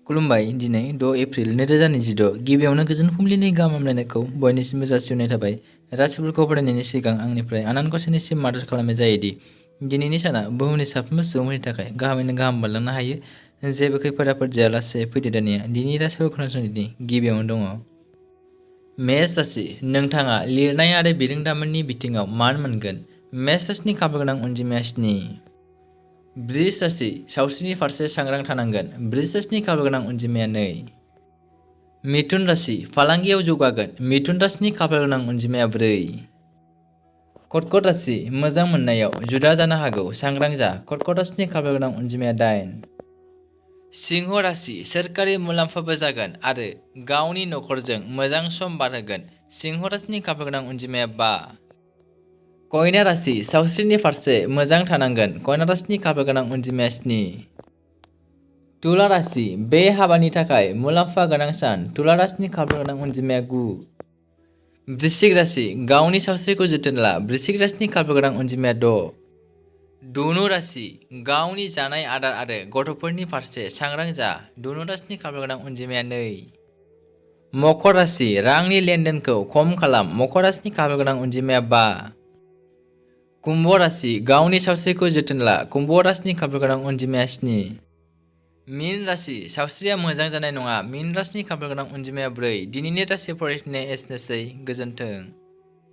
खुलुमबाय दिनै 6 एप्रिल 2026 गिबियावनो गोजोन फुंबिलिनि गाहाम हामलायनायखौ बयनिसिमबो जासिहरनाय थाबाय। राशिफोरखौ फरायनायनि सिगां आंनिफ्राय आनान गसाइनिसिम मादर खालामनाय जायोदि दिनैनि साना बुहुमनि साफ्रोमबो सुबुंफोरनि थाखाय गाहामैनो गाहाम बारलांनो हायो। जेबो खैफोद आफोद जायालासे फैदो दानिया दिनैनि राशिफोरखौ खोनासंनायनि गिबियावनो दङ। मेष राशि, नोंथाङा लिरनाय आरो बिरोंदामिननि बिथिङाव मान मोनगोन। मेष राशिनि खाफालगोनां अनजिमाया 7। बृष राशि, सावस्रिनि फारसे सांग्रां थानांगोन। बृष राशिनि खाफालगोनां अनजिमाया 2। मिथुन राशि, फालांगियाव जौगागोन। मिथुन राशिनि खाफालगोनां अनजिमाया 4। कर्कट राशि, मोजां मोननायाव जुदा जानो हागौ, सांग्रां जा। कर्कट राशिनि खाफालगोनां अनजिमाया 8। सिंह राशि, सोरखारि मुलाम्फाबो जागोन आरो गावनि नखरजों मोजां सम बारहोगोन। सिंह राशिनि खाफालगोनां अनजिमाया 5। कन्या राशि, सावस्रिनि फारसे मोजां थानांगोन। कन्या राशिनि खाफालगोनां अनजिमाया 7। तुला राशि, बे हाबानि थाखाय मुलाम्फा गोनां सान। तुला राशिनि खाफालगोनां अनजिमाया 9। वृश्चिक राशि, गावनि सावस्रिखौ जोथोन ला। वृश्चिक राशिनि खाफालगोनां अनजिमाया 6। धनु राशि, गावनि जानाय आदार आरो गथ'फोरनि फारसे सांग्रां जा। धनु राशिनि खाफालगोनां अनजिमाया 2। मकर राशि, रांनि लेनदेनखौ खम खालाम। मकर राशिनि खाफालगोनां अनजिमाया 5। कुम्भ राशि, गावनि सावस्रिखौ जोथोन ला। कुम्भ राशिनि खाफालगोनां अनजिमाया 7। मीन राशि, सावस्रिया मोजां जानाय नङा। मीन राशिनि खाफालगोनां अनजिमाया 4। दिनैनि राशि फरायनाया एसेनोसै। गोजोन्थों।